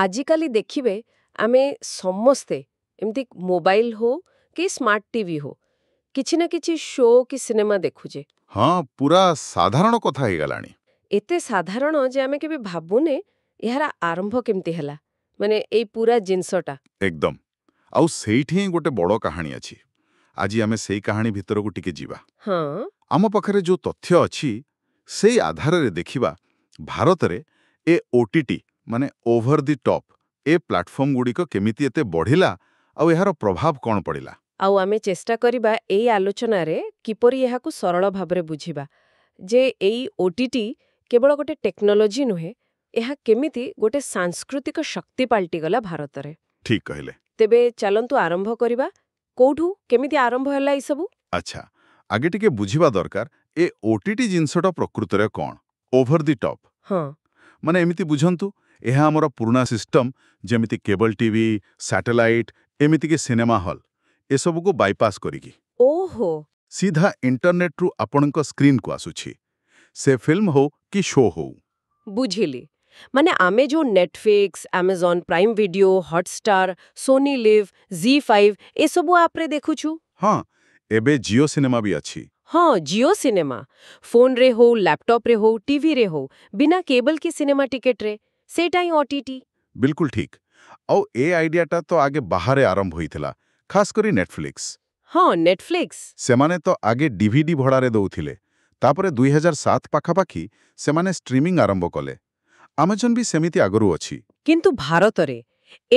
ଆଜିକାଲି ଦେଖିବେ, ଆମେ ସମସ୍ତେ ଏମିତି ମୋବାଇଲ ହଉ କି ସ୍ମାର୍ଟ ଟିଭି ହଉ, କିଛି ନା କିଛି ଶୋ କି ସିନେମା ଦେଖୁଛେ। ହଁ, ପୁରା ସାଧାରଣ କଥା ହେଇଗଲାଣି। ଏତେ ସାଧାରଣ ଯେ ଆମେ କେବେ ଭାବୁନେ ଏହାର ଆରମ୍ଭ କେମିତି ହେଲା, ମାନେ ଏଇ ପୁରା ଜିନିଷଟା। ଏକଦମ। ଆଉ ସେଇଠି ହିଁ ଗୋଟେ ବଡ଼ କାହାଣୀ ଅଛି। ଆଜି ଆମେ ସେଇ କାହାଣୀ ଭିତରକୁ ଟିକେ ଯିବା। ଆମ ପାଖରେ ଯୋଉ ତଥ୍ୟ ଅଛି, ସେଇ ଆଧାରରେ ଦେଖିବା ଭାରତରେ ଏ ଓଟିଟି, ମାନେ over the top, A platform ଗୁଡ଼ିକ କେମିତି ଏତେ ବଢ଼ିଲା ଆଉ ଏହାର ପ୍ରଭାବ କ'ଣ ପଡ଼ିଲା। ଆଉ ଆମେ ଚେଷ୍ଟା କରିବା ଏଇ ଆଲୋଚନାରେ କିପରି ଏହାକୁ ସରଳ ଭାବରେ ବୁଝିବା ଯେ ଏଇ ଓଟିଟି କେବଳ ଗୋଟେ ଟେକ୍ନୋଲୋଜି ନୁହେଁ, ଏହା କେମିତି ଗୋଟେ ସାଂସ୍କୃତିକ ଶକ୍ତି ପାଲଟିଗଲା ଭାରତରେ। ଠିକ୍ କହିଲେ। ତେବେ ଚାଲନ୍ତୁ ଆରମ୍ଭ କରିବା। କୋଉଠୁ କେମିତି ଆରମ୍ଭ ହେଲା ଏସବୁ? ଆଚ୍ଛା, ଆଗେ ଟିକେ ବୁଝିବା ଦରକାର ଏ ଓଟିଟି ଜିନିଷଟା ପ୍ରକୃତରେ କ'ଣ? ଓଭର the top ମାନେ ଏମିତି ବୁଝନ୍ତୁ, ଏହା ଆମର ପୁରୁଣା ସିଷ୍ଟମ, ଯେମିତି କେବଲ ଟିଭି, ସ୍ୟାଟେଲାଇଟ୍, ଏମିତିକି ସିନେମା ହଲ୍, ଏସବୁକୁ ବାଇପାସ୍ କରିକି ସିଧା ଇଣ୍ଟରନେଟ୍ରୁ ଆପଣଙ୍କ ସ୍କ୍ରିନ୍କୁ ଆସୁଛି, ସେ ଫିଲ୍ମ ହଉ କି ଶୋ ହଉ। ବୁଝିଲି। ମାନେ ଆମେ ଯୋଉ Netflix, Amazon Prime video, Hotstar, Sony leave, ଜି5 ଏସବୁ ଆପ୍ରେ ଦେଖୁଛୁ। ହଁ, ଏବେ ଜିଓ ସିନେମା ବି ଅଛି। ହଁ, ଜିଓ ସିନେମା। ଫୋନରେ ହଉ, ଲ୍ୟାପଟପ୍ରେ ହଉ, ଟିଭିରେ ହଉ, ବିନା କେବଲ କି ସିନେମା ଟିକେଟରେ। ସେଇଟା ହିଁ ଓଟିଟି। ବିଲକୁଲ ଠିକ୍। ଆଉ ଏ ଆଇଡିଆଟା ତ ଆଗେ ବାହାରେ ଆରମ୍ଭ ହୋଇଥିଲା, ଖାସ୍ କରି ନେଟଫ୍ଲିକ୍ସ। ହଁ, ନେଟଫ୍ଲିକ୍ସ। ସେମାନେ ତ ଆଗେ ଡିଭିଡି ଭଡ଼ାରେ ଦଉଥିଲେ। ତାପରେ 2007 ପାଖାପାଖି ସେମାନେ ଷ୍ଟ୍ରିମିଂ ଆରମ୍ଭ କଲେ। ଆମାଜନ୍ ବି ସେମିତି ଆଗରୁ ଅଛି। କିନ୍ତୁ ଭାରତରେ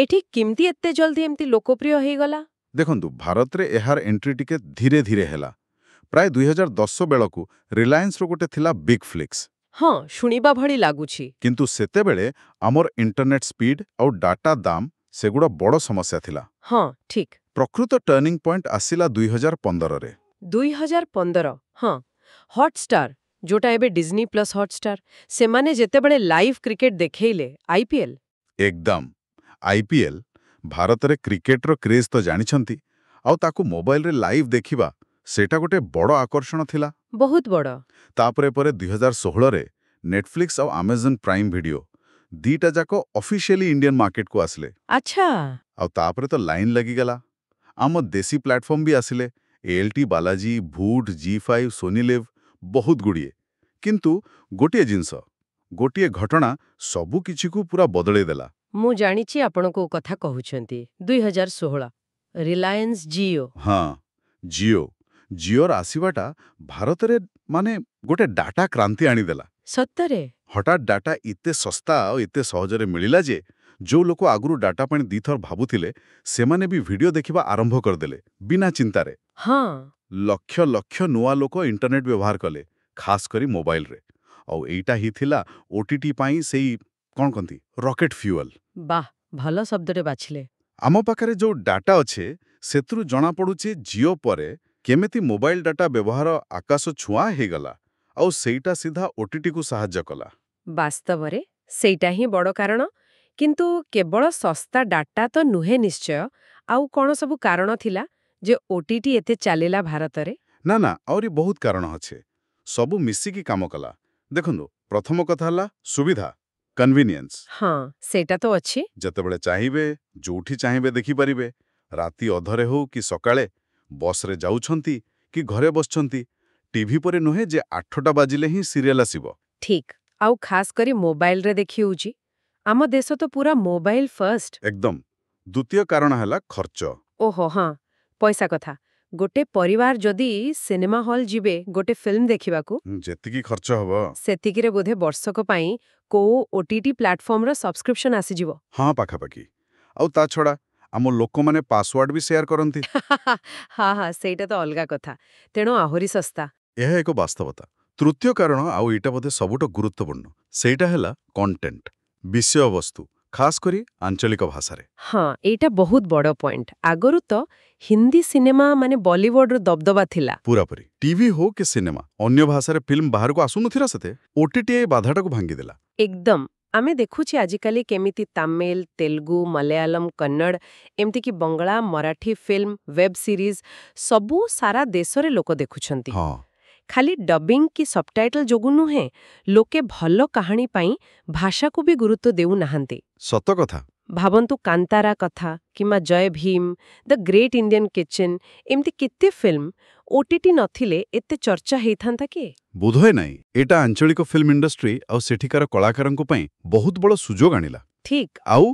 ଏଠି କେମିତି ଏତେ ଜଲ୍ଦି ଏମିତି ଲୋକପ୍ରିୟ ହେଇଗଲା? ଦେଖନ୍ତୁ, ଭାରତରେ ଏହାର ଏଣ୍ଟ୍ରି ଟିକେ ଧୀରେ ଧୀରେ ହେଲା। ପ୍ରାୟ 2010 ବେଳକୁ ରିଲାଏନ୍ସର ଗୋଟେ ଥିଲା ବିଗ୍ ଫ୍ଲିକ୍ସ। ହଁ, ଶୁଣିବା ଭଳି ଲାଗୁଛି। କିନ୍ତୁ ସେତେବେଳେ ଆମର ଇଣ୍ଟରନେଟ୍ ସ୍ପିଡ୍ ଆଉ ଡାଟା ଦାମ, ସେଗୁଡ଼ା ବଡ଼ ସମସ୍ୟା ଥିଲା। ହଁ ଠିକ୍ ପ୍ରକୃତ ଟର୍ଣ୍ଣିଂ ପଏଣ୍ଟ ଆସିଲା 2015ରେ। 2015, ହଁ। ହଟଷ୍ଟାର, ଯୋଉଟା ଏବେ ଡିଜନି ପ୍ଲସ୍ ହଟଷ୍ଟାର, ସେମାନେ ଯେତେବେଳେ ଲାଇଭ୍ କ୍ରିକେଟ ଦେଖେଇଲେ, ଆଇପିଏଲ୍। ଏକଦମ, ଆଇପିଏଲ୍। ଭାରତରେ କ୍ରିକେଟର କ୍ରେଜ୍ ତ ଜାଣିଛନ୍ତି। ଆଉ ତାକୁ ମୋବାଇଲରେ ଲାଇଭ୍ ଦେଖିବା, ସେଇଟା ଗୋଟେ ବଡ଼ ଆକର୍ଷଣ ଥିଲା। ବହୁତ ବଡ଼। ତାପରେ ପରେ 2016ରେ ନେଟଫ୍ଲିକ୍ସ ଆଉ ଆମାଜନ୍ ପ୍ରାଇମ୍ ଭିଡିଓ ଦିଟା ଯାକ ଅଫିସିଆଲି ଇଣ୍ଡିଆନ୍ ମାର୍କେଟକୁ ଆସିଲେ। ଆଉ ତାପରେ ତ ଲାଇନ୍ ଲାଗିଗଲା। ଆମ ଦେଶୀ ପ୍ଲାଟଫର୍ମ ବି ଆସିଲେ, ଏଏଲ୍ଟି ବାଲାଜୀ, ଭୁଟ୍, ଜି5, ସୋନି ଲିଭ୍, ବହୁତ ଗୁଡ଼ିଏ। କିନ୍ତୁ ଗୋଟିଏ ଜିନିଷ, ଗୋଟିଏ ଘଟଣା ସବୁ କିଛିକୁ ପୁରା ବଦଳେଇ ଦେଲା। ମୁଁ ଜାଣିଛି ଆପଣ କୋଉ କଥା କହୁଛନ୍ତି। 2016, ରିଲାଏନ୍ସ ଜିଓ। ହଁ, ଜିଓ। ଜିଓର ଆସିବାଟା ଭାରତରେ ମାନେ ଗୋଟେ ଡାଟା କ୍ରାନ୍ତି ଆଣିଦେଲା। ହଠାତ୍ ଡାଟା ଏତେ ଶସ୍ତା ଆଉ ଏତେ ସହଜରେ ମିଳିଲା ଯେ ଯୋଉ ଲୋକ ଆଗରୁ ଡାଟା ପାଇଁ ଦିଥର ଭାବୁଥିଲେ, ସେମାନେ ବି ଭିଡିଓ ଦେଖିବା ଆରମ୍ଭ କରିଦେଲେ ବିନା ଚିନ୍ତାରେ। ଲକ୍ଷ ଲକ୍ଷ ନୂଆ ଲୋକ ଇଣ୍ଟରନେଟ୍ ବ୍ୟବହାର କଲେ, ଖାସ୍ କରି ମୋବାଇଲରେ। ଆଉ ଏଇଟା ହିଁ ଥିଲା ଓଟିଟି ପାଇଁ ସେଇ, କ'ଣ କହନ୍ତି, ରକେଟ୍ ଫ୍ୟୁଏଲ୍। ବାহ, ଭଲ ଶବ୍ଦଟେ ବାଛିଲେ। ଆମ ପାଖରେ ଯୋଉ ଡାଟା ଅଛି, ସେଥିରୁ ଜଣାପଡୁଛି ଜିଓ ପରେ କେମିତି ମୋବାଇଲ ଡାଟା ବ୍ୟବହାର ଆକାଶ ଛୁଆଁ ହେଇଗଲା ଆଉ ସେଇଟା ସିଧା ଓଟିଟିକୁ ସାହାଯ୍ୟ କଲା। ବାସ୍ତବରେ ସେଇଟା ହିଁ ବଡ଼ କାରଣ। କିନ୍ତୁ କେବଳ ଶସ୍ତା ଡାଟା ତ ନୁହେଁ ନିଶ୍ଚୟ। ଆଉ କ'ଣ ସବୁ କାରଣ ଥିଲା ଯେ ଓଟିଟି ଏତେ ଚାଲିଲା ଭାରତରେ? ନା ନା, ଆହୁରି ବହୁତ କାରଣ ଅଛି। ସବୁ ମିଶିକି କାମ କଲା। ଦେଖନ୍ତୁ, ପ୍ରଥମ କଥା ହେଲା ସୁବିଧା, କନଭିନିଏନ୍ସ। ହଁ, ସେଇଟା ତ ଅଛି। ଯେତେବେଳେ ଚାହିଁବେ, ଯୋଉଠି ଚାହିଁବେ ଦେଖିପାରିବେ। ରାତି ଅଧରେ ହଉ କି ସକାଳେ, ବସ୍ରେ ଯାଉଛନ୍ତି କି ଘରେ ବସିଛନ୍ତି, ଟିଭି ପରି ନୁହେଁ ଯେ 8ଟା ବାଜିଲେ ହିଁ ସିରିଏଲ୍ ଆସିବ। ଠିକ୍। ଆଉ ଖାସ୍ କରି ମୋବାଇଲରେ ଦେଖି ହେଉଛି। ଆମ ଦେଶ ତ ପୁରା ମୋବାଇଲ ଫର୍ଷ୍ଟ। ଏକଦମ। ଦ୍ୱିତୀୟ କାରଣ ହେଲା ଖର୍ଚ୍ଚ। ଓହୋ ହଁ, ପଇସା କଥା। ଗୋଟେ ପରିବାର ଯଦି ସିନେମା ହଲ୍ ଯିବେ ଗୋଟେ ଫିଲ୍ମ ଦେଖିବାକୁ, ଯେତିକି ଖର୍ଚ୍ଚ ହବ! ସେତିକିରେ ବୋଧେ ବର୍ଷକ ପାଇଁ କୋଉ ଓଟିଟି ପ୍ଲାଟଫର୍ମର ସବସ୍କ୍ରିପସନ ଆସିଯିବ। ହଁ, ପାଖାପାଖି। ଆଉ ତା ଛଡ଼ା ଆମ ଲୋକମାନେ ପାସୱାର୍ଡ ବି ସେୟାର କରନ୍ତି। ହଁ ହଁ ସେଇଟା ତ ଅଲଗା କଥା। ତେଣୁ ଆହୁରି ଶସ୍ତା। ଏହା ଏକ ବାସ୍ତବତା। ତୃତୀୟ କାରଣ, ଆଉ ଏଇଟା ବୋଧେ ସବୁଠୁ ଗୁରୁତ୍ୱପୂର୍ଣ୍ଣ, ସେଇଟା ହେଲା କଣ୍ଟେଣ୍ଟ, ବିଷୟବସ୍ତୁ, ଖାସ୍ କରି ଆଞ୍ଚଳିକ ଭାଷାରେ। ହଁ, ଏଇଟା ବହୁତ ବଡ଼ ପଏଣ୍ଟ। ଆଗରୁ ତ ହିନ୍ଦୀ ସିନେମା, ମାନେ ବଲିଉଡର ଦବଦବା ଥିଲା। ପୁରାପୁରି। ଟିଭି ହଉ କି ସିନେମା, ଅନ୍ୟ ଭାଷାରେ ଫିଲ୍ମ ବାହାରକୁ ଆସୁନଥିଲା ସେତେ। ଓଟିଟି ଏ ବାଧାଟାକୁ ଭାଙ୍ଗିଦେଲା। ଏକଦମ। ଆମେ ଦେଖୁଛେ ଆଜିକାଲି କେମିତି ତାମିଲ, ତେଲୁଗୁ, ମଲୟାଲମ, କନ୍ନଡ଼, ଏମିତିକି ବଙ୍ଗଳା, ମରାଠୀ ଫିଲ୍ମ, ୱେବ୍ ସିରିଜ୍ ସବୁ ସାରା ଦେଶରେ ଲୋକ ଦେଖୁଛନ୍ତି। ଖାଲି ଡବିଂ କି ସବଟାଇଟଲ ଯୋଗୁଁ ନୁହେଁ, ଲୋକେ ଭଲ କାହାଣୀ ପାଇଁ ଭାଷାକୁ ବି ଗୁରୁତ୍ୱ ଦେଉନାହାନ୍ତି। ସତ କଥା। ଭାବନ୍ତୁ କାନ୍ତାରା କଥା କିମ୍ବା Jai Bhim, the great Indian kitchen, ଏମିତି କେତେ ଫିଲ୍ମ ଓଟିଟି ନଥିଲେ ଏତେ ଚର୍ଚ୍ଚା ହେଇଥାନ୍ତା କି? ବୋଧହୁଏ ନାହିଁ। ଏଇଟା ଆଞ୍ଚଳିକ ଫିଲ୍ମ ଇଣ୍ଡଷ୍ଟ୍ରି ଆଉ ସେଠିକାର କଳାକାରଙ୍କ ପାଇଁ ବହୁତ ବଡ଼ ସୁଯୋଗ ଆଣିଲା। ଆଉ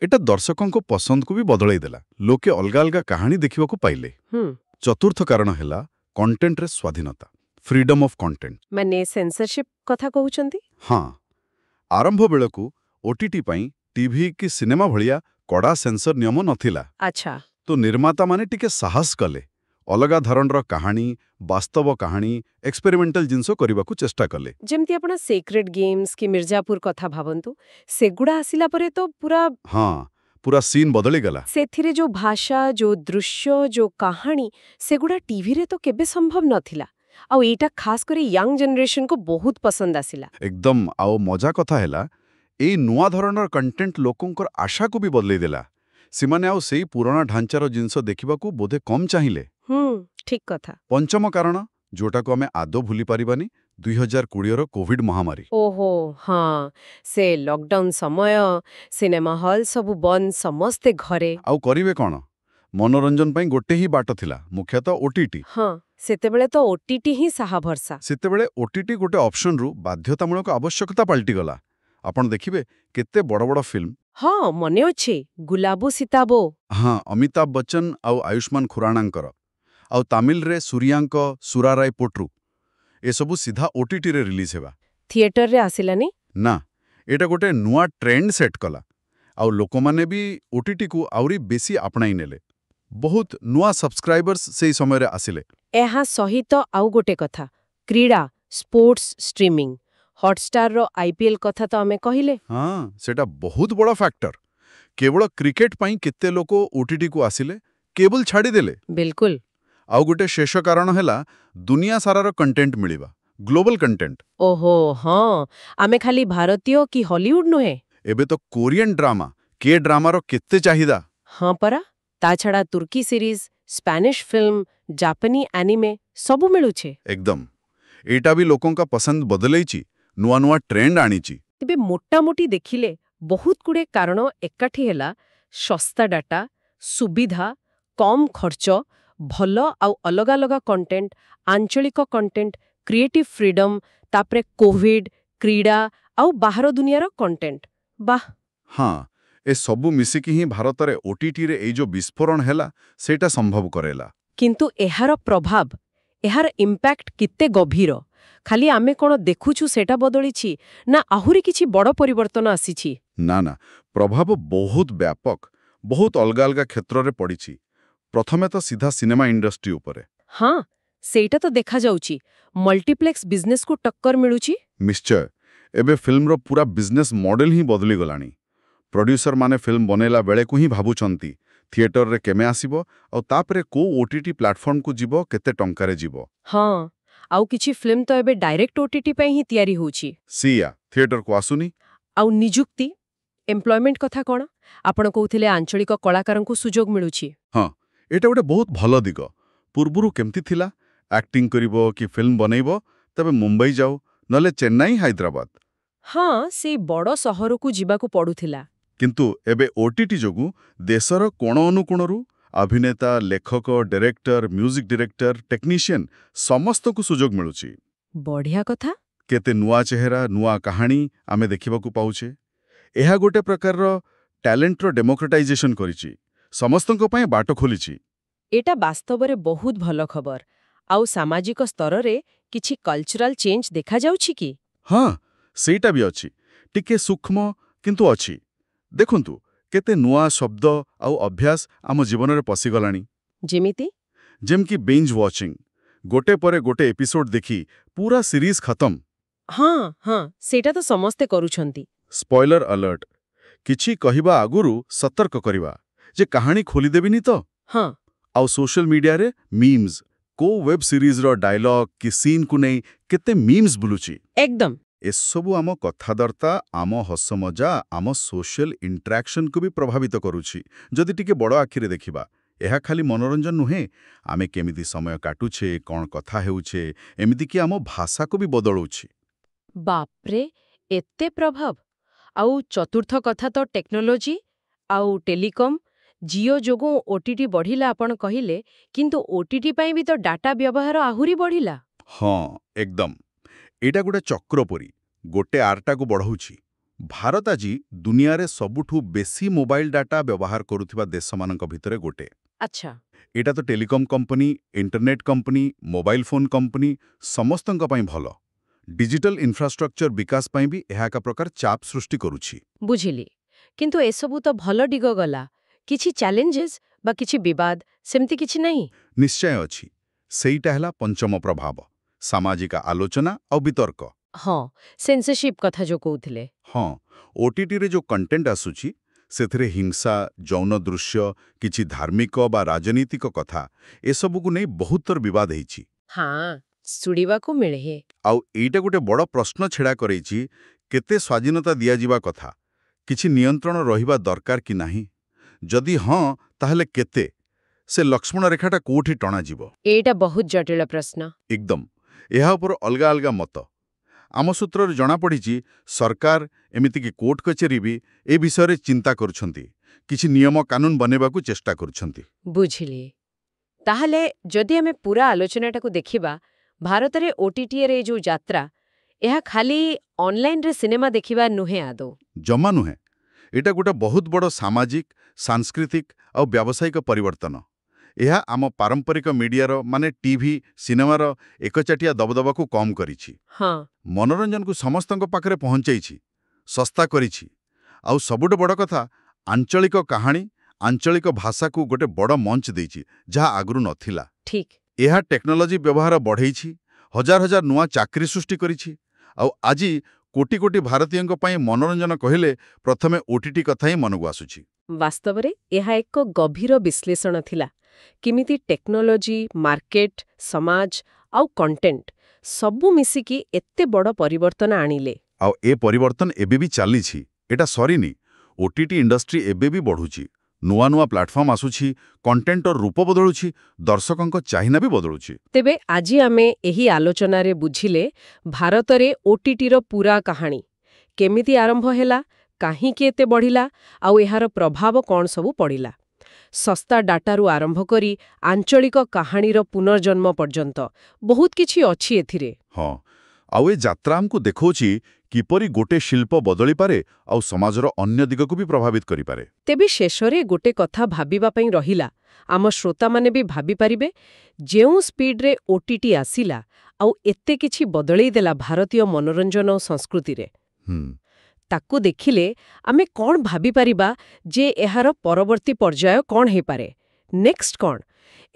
ଏଟା ଦର୍ଶକଙ୍କ ପସନ୍ଦକୁ ବି ବଦଳେଇ ଦେଲା। ଲୋକେ ଅଲଗା ଅଲଗା କାହାଣୀ ଦେଖିବାକୁ ପାଇଲେ। ଚତୁର୍ଥ କାରଣ ହେଲା କଣ୍ଟେଣ୍ଟରେ ସ୍ୱାଧୀନତା, ଫ୍ରିଡମ୍ ଅଫ୍ କଣ୍ଟେଣ୍ଟ। ମାନେ ସେନ୍ସରସିପ୍ କଥା କହୁଛନ୍ତି? ହଁ, ଆରମ୍ଭ ବେଳକୁ ଓଟିଟି ପାଇଁ ଟିଭି କି ସିନେମା ଭଳିଆ କଡ଼ା ସେନ୍ସର ନିୟମ ନଥିଲା। ତ ନିର୍ମାତାମାନେ ଟିକେ ସାହସ କଲେ, ଅଲଗା ଧରଣର କାହାଣୀ, ବାସ୍ତବ କାହାଣୀ, ଏକ୍ସପେରିମେଣ୍ଟାଲ ଜିନିଷ କରିବାକୁ ଚେଷ୍ଟା କଲେ। ଯେମିତି ଆପଣ ସେକ୍ରେଡ୍ ଗେମ୍ସ କି ମିର୍ଜାପୁର କଥା ଭାବନ୍ତୁ, ସେଗୁଡ଼ା ଆସିଲା ପରେ ତ ପୁରା ହଁ, ପୁରା ସିନ୍ ବଦଳିଗଲା। ସେଥିରେ ଯୋଉ ଭାଷା, ଯୋଉ ଦୃଶ୍ୟ, ଯୋଉ କାହାଣୀ, ସେଗୁଡ଼ା ଟିଭିରେ ତ କେବେ ସମ୍ଭବ ନଥିଲା। ଆଉ ଏଇଟା ଖାସ କରି ୟଙ୍ଗ ଜେନେରେସନକୁ ବହୁତ ପସନ୍ଦ ଆସିଲା। ଏକଦମ। ଆଉ ମଜା କଥା ହେଲା, ଏଇ ନୂଆ ଧରଣର କଣ୍ଟେଣ୍ଟ ଲୋକଙ୍କର ଆଶାକୁ ବି ବଦଳେଇ ଦେଲା। ସେମାନେ ଆଉ ସେଇ ପୁରୁଣା ଢାଞ୍ଚାର ଜିନିଷ ଦେଖିବାକୁ ବୋଧେ କମ୍ ଚାହିଁଲେ। ଠିକ୍ କଥା। ପଞ୍ଚମ କାରଣ, ଯୋଉଟାକୁ ଆମେ ଆଦୌ ଭୁଲି ପାରିବାନି, 2020ର କୋଭିଡ ମହାମାରୀ। ଓହୋ ହଁ, ସେ ଲକଡାଉନ ସମୟ, ସିନେମା ହଲ୍ ସବୁ ବନ୍ଦ, ସମସ୍ତେ ଘରେ। ଆଉ କରିବେ କ'ଣ? ମନୋରଞ୍ଜନ ପାଇଁ ଗୋଟେ ହିଁ ବାଟ ଥିଲା, ମୁଖ୍ୟତଃ ଓଟିଟି। ହଁ, ସେତେବେଳେ ତ ଓଟିଟି ହିଁ ସାହା ଭରସା। ସେତେବେଳେ ଓଟିଟି ଗୋଟେ ଅପସନରୁ ବାଧ୍ୟତାମୂଳକ ଆବଶ୍ୟକତା ପାଲଟିଗଲା। ଆପଣ ଦେଖିବେ କେତେ ବଡ଼ ବଡ଼ ଫିଲ୍ମ ହଁ, ମନେ ଅଛି, ଗୁଲାବୋ ସୀତାବୋ। ହଁ, ଅମିତାଭ ବଚ୍ଚନ ଆଉ ଆୟୁଷ୍ମାନ ଖୁରାଣାଙ୍କର, ଆଉ ତାମିଲରେ ସୂର୍ୟାଙ୍କ ସୁରାରାଇ ପୋଟ୍ରୁ, ଏସବୁ ସିଧା ଓଟିଟିରେ ରିଲିଜ୍ ହେବା। ଥିଏଟରରେ ଆସିଲାନି। ନା, ଏଇଟା ଗୋଟେ ନୂଆ ଟ୍ରେଣ୍ଡ ସେଟ୍ କଲା ଆଉ ଲୋକମାନେ ବି ଓଟିଟିକୁ ଆହୁରି ବେଶୀ ଆପଣାଇ ନେଲେ। ବହୁତ ନୂଆ ସବସ୍କ୍ରାଇବର୍ସ ସେଇ ସମୟରେ ଆସିଲେ। ଏହା ସହିତ ଆଉ ଗୋଟେ କଥା, କ୍ରୀଡ଼ା, ସ୍ପୋର୍ଟସ ଷ୍ଟ୍ରିମିଂ। ହଟଷ୍ଟାରର ଆଇପିଏଲ୍ କଥା ତ ଆମେ କହିଲେ। ହଁ, ସେଟା ବହୁତ ବଡ଼ ଫ୍ୟାକ୍ଟର। କେବଳ କ୍ରିକେଟ ପାଇଁ କେତେ ଲୋକ ଓଟିଟିକୁ ଆସିଲେ, କେବଲ ଛାଡ଼ିଦେଲେ। ଆଉ ଗୋଟେ ଶେଷ କାରଣ ହେଲା ଦୁନିଆ ସାରାର କଣ୍ଟେଣ୍ଟ ମିଳିବା, ଗ୍ଲୋବାଲ କଣ୍ଟେଣ୍ଟ। ଓହୋ ହଁ, ଆମେ ଖାଲି ଭାରତୀୟ କି ହଲିଉଡ ନୁହେଁ। ଏବେ ତ କୋରିଆନ ଡ୍ରାମା, କେ ଡ୍ରାମାର କେତେ ଚାହିଦା। ହଁ ପରା, ତା ଛଡ଼ା ତୁର୍କୀ ସିରିଜ, ସ୍ପାନିଶ ଫିଲ୍ମ, ଜାପାନୀ ଆନିମେ ସବୁ ମିଳୁଛି। ଏକଦମ। ଏଇଟା ବି ଲୋକଙ୍କ ପସନ୍ଦ ବଦଲେଇଛି, ନୂଆ ନୂଆ ଟ୍ରେଣ୍ଡ ଆଣିଛି। ତେବେ ମୋଟାମୋଟି ଦେଖିଲେ ବହୁତ ଗୁଡ଼େ କାରଣ ଏକାଠି ହେଲା: ଶସ୍ତା ଡାଟା, ସୁବିଧା, କମ୍ ଖର୍ଚ୍ଚ, ଭଲ ଆଉ ଅଲଗା ଅଲଗା କଣ୍ଟେଣ୍ଟ, ଆଞ୍ଚଳିକ କଣ୍ଟେଣ୍ଟ, କ୍ରିଏଟିଭ୍ ଫ୍ରିଡମ୍, ତାପରେ କୋଭିଡ, କ୍ରୀଡ଼ା ଆଉ ବାହାର ଦୁନିଆର କଣ୍ଟେଣ୍ଟ। ବାহ! ହଁ, ଏ ସବୁ ମିଶିକି ହିଁ ଭାରତରେ ଓଟିଟିରେ ଏଇ ଯୋଉ ବିସ୍ଫୋରଣ ହେଲା, ସେଇଟା ସମ୍ଭବ କରେଇଲା। କିନ୍ତୁ ଏହାର ପ୍ରଭାବ, ଏହାର ଇମ୍ପାକ୍ଟ କେତେ ଗଭୀର? ଖାଲି ଆମେ କ'ଣ ଦେଖୁଛୁ ସେଇଟା ବଦଳିଛି ନା ଆହୁରି କିଛି ବଡ଼ ପରିବର୍ତ୍ତନ ଆସିଛି? ନା ନା, ପ୍ରଭାବ ବହୁତ ବ୍ୟାପକ, ବହୁତ ଅଲଗା ଅଲଗା କ୍ଷେତ୍ରରେ ପଡ଼ିଛି। ପ୍ରଥମେ ତ ସିଧା ସିନେମା ଇଣ୍ଡଷ୍ଟ୍ରି ଉପରେ। ହଁ, ସେଇଟା ତ ଦେଖାଯାଉଛି। ମଲ୍ଟିପ୍ଲେକ୍ସ ବିଜନେସକୁ ଟକ୍କର ମିଳୁଛି। ନିଶ୍ଚୟ। ଏବେ ଫିଲ୍ମର ପୁରା ବିଜନେସ୍ ମଡେଲ ହିଁ ବଦଳିଗଲାଣି। ପ୍ରଡ୍ୟୁସର ମାନେ ଫିଲ୍ମ ବନେଇଲା ବେଳକୁ ହିଁ ଭାବୁଛନ୍ତି ଥିଏଟରରେ କେମେ ଆସିବ ଆଉ ତାପରେ କୋଉ ଓଟିଟି ପ୍ଲାଟଫର୍ମକୁ ଯିବ, କେତେ ଟଙ୍କାରେ ଯିବ। ହଁ, ଆଉ କିଛି ଫିଲ୍ମ ତ ଏବେ ଡାଇରେକ୍ଟ ଓଟିଟି ପାଇଁ ହିଁ ତିଆରି ହେଉଛି। ସେଇଆ, ଥିଏଟରକୁ ଆସୁନି। ଆଉ ନିଯୁକ୍ତି, ଏମ୍ପ୍ଲୟମେଣ୍ଟ କଥା କ'ଣ? ଆପଣ କହୁଥିଲେ ଆଞ୍ଚଳିକ କଳାକାରଙ୍କୁ ସୁଯୋଗ ମିଳୁଛି। ହଁ, ଏଇଟା ଗୋଟେ ବହୁତ ଭଲ ଦିଗ। ପୂର୍ବରୁ କେମିତି ଥିଲା, ଆକ୍ଟିଂ କରିବ କି ଫିଲ୍ମ ବନେଇବ ତେବେ ମୁମ୍ବାଇ ଯାଅ, ନହେଲେ ଚେନ୍ନାଇ, ହାଇଦ୍ରାବାଦ। ହଁ, ସେଇ ବଡ଼ ସହରକୁ ଯିବାକୁ ପଡୁଥିଲା। କିନ୍ତୁ ଏବେ ଓଟିଟି ଯୋଗୁଁ ଦେଶର କୋଣ ଅନୁକୋଣରୁ ଅଭିନେତା, ଲେଖକ, ଡାଇରେକ୍ଟର, ମ୍ୟୁଜିକ୍ ଡିରେକ୍ଟର, ଟେକ୍ନିସିଆନ ସମସ୍ତଙ୍କୁ ସୁଯୋଗ ମିଳୁଛି। ବଢ଼ିଆ କଥା। କେତେ ନୂଆ ଚେହେରା, ନୂଆ କାହାଣୀ ଆମେ ଦେଖିବାକୁ ପାଉଛେ। ଏହା ଗୋଟେ ପ୍ରକାରର ଟ୍ୟାଲେଣ୍ଟର ଡେମୋକ୍ରାଟାଇଜେସନ କରିଛି, ସମସ୍ତଙ୍କ ପାଇଁ ବାଟ ଖୋଲିଛି। ଏଇଟା ବାସ୍ତବରେ ବହୁତ ଭଲ ଖବର। ଆଉ ସାମାଜିକ ସ୍ତରରେ କିଛି କଲଚରାଲ ଚେଞ୍ଜ ଦେଖାଯାଉଛି କି? ହଁ, ସେଇଟା ବି ଅଛି। ଟିକେ ସୂକ୍ଷ୍ମ, କିନ୍ତୁ ଅଛି। ଦେଖନ୍ତୁ, କେତେ ନୂଆ ଶବ୍ଦ ଆଉ ଅଭ୍ୟାସ ଆମ ଜୀବନରେ ପଶିଗଲାଣି। ଯେମିତି? ଯେମିତି ବିଞ୍ଜ ୱାଚିଂ। ଗୋଟେ ପରେ ଗୋଟେ ଏପିସୋଡ ଦେଖି ପୁରା ସିରିଜ୍ ଖତମ। ହଁ ହଁ ସେଇଟା ତ ସମସ୍ତେ କରୁଛନ୍ତି। Spoiler alert! କିଛି କହିବା ଆଗରୁ ସତର୍କ କରିବା ଯେ କାହାଣୀ ଖୋଲିଦେବିନି ତ। ଆଉ ସୋସିଆଲ ମିଡିଆରେ ମିମ୍ସ, କୋଉ ୱେବ୍ ସିରିଜ୍ର ଡାଇଲଗ୍ କି ସିନ୍କୁ ନେଇ କେତେ ମିମ୍ସ ବୁଲୁଛି। ଏସବୁ ଆମ କଥାବାର୍ତ୍ତା, ଆମ ହସମଜା, ଆମ ସୋସିଆଲ ଇଣ୍ଟରାକ୍ସନକୁ ବି ପ୍ରଭାବିତ କରୁଛି, ଯଦି ଟିକେ ବଡ଼ ଆଖିରେ ଦେଖିବା। ଏହା ଖାଲି ମନୋରଞ୍ଜନ ନୁହେଁ, ଆମେ କେମିତି ସମୟ କାଟୁଛେ, କ'ଣ କଥା ହେଉଛେ, ଏମିତିକି ଆମ ଭାଷାକୁ ବି ବଦଳଉଛି। ବାପ୍ରେ, ଏତେ ପ୍ରଭାବ! ଆଉ ଚତୁର୍ଥ କଥା ତ ଟେକ୍ନୋଲୋଜି ଆଉ ଟେଲିକମ୍। ଜିଓ ଯୋଗୁଁ ଓଟିଟି ବଢ଼ିଲା ଆପଣ କହିଲେ, କିନ୍ତୁ ଓଟିଟି ପାଇଁ ବି ତ ଡାଟା ବ୍ୟବହାର ଆହୁରି ବଢ଼ିଲା। ହଁ, ଏକଦମ। ଏଇଟା ଗୋଟେ ଚକ୍ର ପରି, ଗୋଟେ ଆରଟାକୁ ବଢ଼ଉଛି। ଭାରତ ଆଜି ଦୁନିଆରେ ସବୁଠୁ ବେଶୀ ମୋବାଇଲ ଡାଟା ବ୍ୟବହାର କରୁଥିବା ଦେଶମାନଙ୍କ ଭିତରେ ଗୋଟେ। ଏଇଟା ତ telecom company, internet company, mobile phone company ସମସ୍ତଙ୍କ ପାଇଁ ଭଲ। ଡିଜିଟାଲ ଇନଫ୍ରାଷ୍ଟ୍ରକ୍ଚର ବିକାଶ ପାଇଁ ବି ଏହା ଏକ ପ୍ରକାର ଚାପ ସୃଷ୍ଟି କରୁଛି। ବୁଝିଲି। କିନ୍ତୁ ଏସବୁ ତ ଭଲ ଦିଗ ଗଲା। କିଛି ଚ୍ୟାଲେଞ୍ଜେସ୍ ବା କିଛି ବିବାଦ ସେମିତି କିଛି ନାହିଁ? ନିଶ୍ଚୟ ଅଛି। ସେଇଟା ହେଲା ପଞ୍ଚମ ପ୍ରଭାବ, ସାମାଜିକ ଆଲୋଚନା ଆଉ ବିତର୍କ। ହଁ, ସେନ୍ସରସିପ୍ କଥା ଯୋଉ କହୁଥିଲେ। ହଁ, ଓଟିଟିରେ ଯୋଉ କଣ୍ଟେଣ୍ଟ ଆସୁଛି, ସେଥିରେ ହିଂସା, ଯୌନ ଦୃଶ୍ୟ, କିଛି ଧାର୍ମିକ ବା ରାଜନୈତିକ କଥା, ଏସବୁକୁ ନେଇ ବହୁତ ଥର ବିବାଦ ହେଇଛି। ହଁ, ଶୁଣିବାକୁ ମିଳେ। ଆଉ ଏଇଟା ଗୋଟେ ବଡ଼ ପ୍ରଶ୍ନ ଛିଡ଼ା କରେଇଛି, କେତେ ସ୍ୱାଧୀନତା ଦିଆଯିବା କଥା, କିଛି ନିୟନ୍ତ୍ରଣ ରହିବା ଦରକାର କି ନାହିଁ? ଯଦି ହଁ, ତାହେଲେ କେତେ? ସେ ଲକ୍ଷ୍ମଣ ରେଖାଟା କୋଉଠି ଟଣାଯିବ? ଏଇଟା ବହୁତ ଜଟିଳ ପ୍ରଶ୍ନ। ଏକଦମ। ଏହା ଉପରେ ଅଲଗା ଅଲଗା ମତ। ଆମ ସୂତ୍ରରେ ଜଣାପଡ଼ିଛି, ସରକାର, ଏମିତିକି କୋର୍ଟ କଚେରୀ ବି ଏ ବିଷୟରେ ଚିନ୍ତା କରୁଛନ୍ତି। କିଛି ନିୟମ କାନୁନ ବନେଇବାକୁ ଚେଷ୍ଟା କରୁଛନ୍ତି। ବୁଝିଲି। ତାହେଲେ ଯଦି ଆମେ ପୁରା ଆଲୋଚନାଟାକୁ ଦେଖିବା, ଭାରତରେ ଓଟିଟିର ଏ ଯୋଉ ଯାତ୍ରା, ଏହା ଖାଲି ଅନଲାଇନରେ ସିନେମା ଦେଖିବା ନୁହେଁ ଆଦୌ। ଜମା ନୁହେଁ। ଏଇଟା ଗୋଟେ ବହୁତ ବଡ଼ ସାମାଜିକ, ସାଂସ୍କୃତିକ ଆଉ ବ୍ୟାବସାୟିକ ପରିବର୍ତ୍ତନ। ଏହା ଆମ ପାରମ୍ପରିକ ମିଡିଆର, ମାନେ ଟିଭି, ସିନେମାର ଏକଚାଟିଆ ଦବଦବାକୁ କମ୍ କରିଛି। ମନୋରଞ୍ଜନକୁ ସମସ୍ତଙ୍କ ପାଖରେ ପହଞ୍ଚେଇଛି, ଶସ୍ତା କରିଛି, ଆଉ ସବୁଠୁ ବଡ଼ କଥା, ଆଞ୍ଚଳିକ କାହାଣୀ, ଆଞ୍ଚଳିକ ଭାଷାକୁ ଗୋଟେ ବଡ଼ ମଞ୍ଚ ଦେଇଛି, ଯାହା ଆଗରୁ ନଥିଲା। ଏହା ଟେକ୍ନୋଲୋଜି ବ୍ୟବହାର ବଢ଼େଇଛି, ହଜାର ହଜାର ନୂଆ ଚାକିରି ସୃଷ୍ଟି କରିଛି, ଆଉ ଆଜି କୋଟି କୋଟି ଭାରତୀୟଙ୍କ ପାଇଁ ମନୋରଞ୍ଜନ କହିଲେ ପ୍ରଥମେ ଓଟିଟି କଥା ହିଁ ମନକୁ ଆସୁଛି। ବାସ୍ତବରେ ଏହା ଏକ ଗଭୀର ବିଶ୍ଳେଷଣ ଥିଲା, କେମିତି ଟେକ୍ନୋଲୋଜି, ମାର୍କେଟ, ସମାଜ ଆଉ କଣ୍ଟେଣ୍ଟ ସବୁ ମିଶିକି ଏତେ ବଡ଼ ପରିବର୍ତ୍ତନ ଆଣିଲେ। ଆଉ ଏ ପରିବର୍ତ୍ତନ ଏବେ ବି ଚାଲିଛି। ଏଟା ସରିନି। ଓଟିଟି ଇଣ୍ଡଷ୍ଟ୍ରି ଏବେ ବି ବଢ଼ୁଛି। ନୂଆ ନୂଆ ପ୍ଲାଟଫର୍ମ ଆସୁଛି, କଣ୍ଟେଣ୍ଟର ରୂପ ବଦଳୁଛି, ଦର୍ଶକଙ୍କ ଚାହିଦା ବି ବଦଳୁଛି। ତେବେ ଆଜି ଆମେ ଏହି ଆଲୋଚନାରେ ବୁଝିଲେ ଭାରତରେ ଓଟିଟିର ପୁରା କାହାଣୀ, କେମିତି ଆରମ୍ଭ ହେଲା, କାହିଁକି ଏତେ ବଢ଼ିଲା ଆଉ ଏହାର ପ୍ରଭାବ କ'ଣ ସବୁ ପଡ଼ିଲା। ଶସ୍ତା ଡାଟାରୁ ଆରମ୍ଭ କରି ଆଞ୍ଚଳିକ କାହାଣୀର ପୁନର୍ଜନ୍ମ ପର୍ଯ୍ୟନ୍ତ ବହୁତ କିଛି ଅଛି ଏଥିରେ। ହଁ, ଆଉ ଏ ଯାତ୍ରା ଆମକୁ ଦେଖାଉଛି କିପରି ଗୋଟେ ଶିଳ୍ପ ବଦଳିପାରେ ଆଉ ସମାଜର ଅନ୍ୟ ଦିଗକୁ ବି ପ୍ରଭାବିତ କରିପାରେ। ତେବେ ଶେଷରେ ଗୋଟେ କଥା ଭାବିବା ପାଇଁ ରହିଲା। ଆମ ଶ୍ରୋତାମାନେ ବି ଭାବିପାରିବେ, ଯେଉଁ ସ୍ପିଡ୍ରେ ଓଟିଟି ଆସିଲା ଆଉ ଏତେ କିଛି ବଦଳେଇ ଦେଲା ଭାରତୀୟ ମନୋରଞ୍ଜନ ଓ ସଂସ୍କୃତିରେ, ତାକୁ ଦେଖିଲେ ଆମେ କ'ଣ ଭାବିପାରିବା ଯେ ଏହାର ପରବର୍ତ୍ତୀ ପର୍ଯ୍ୟାୟ କ'ଣ ହେଇପାରେ? ନେକ୍ସଟ କ'ଣ?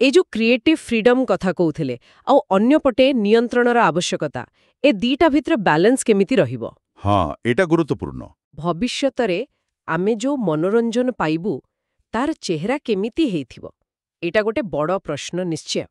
ଏଇ ଯୋଉ କ୍ରିଏଟିଭ୍ ଫ୍ରିଡମ୍ କଥା କହୁଥିଲେ ଆଉ ଅନ୍ୟପଟେ ନିୟନ୍ତ୍ରଣର ଆବଶ୍ୟକତା, ଏ ଦିଟା ଭିତରେ ବାଲାନ୍ସ କେମିତି ରହିବ? ହଁ, ଏଇଟା ଗୁରୁତ୍ୱପୂର୍ଣ୍ଣ। ଭବିଷ୍ୟତରେ ଆମେ ଯୋଉ ମନୋରଞ୍ଜନ ପାଇବୁ, ତାର ଚେହେରା କେମିତି ହେଇଥିବ? ଏଇଟା ଗୋଟେ ବଡ଼ ପ୍ରଶ୍ନ ନିଶ୍ଚୟ।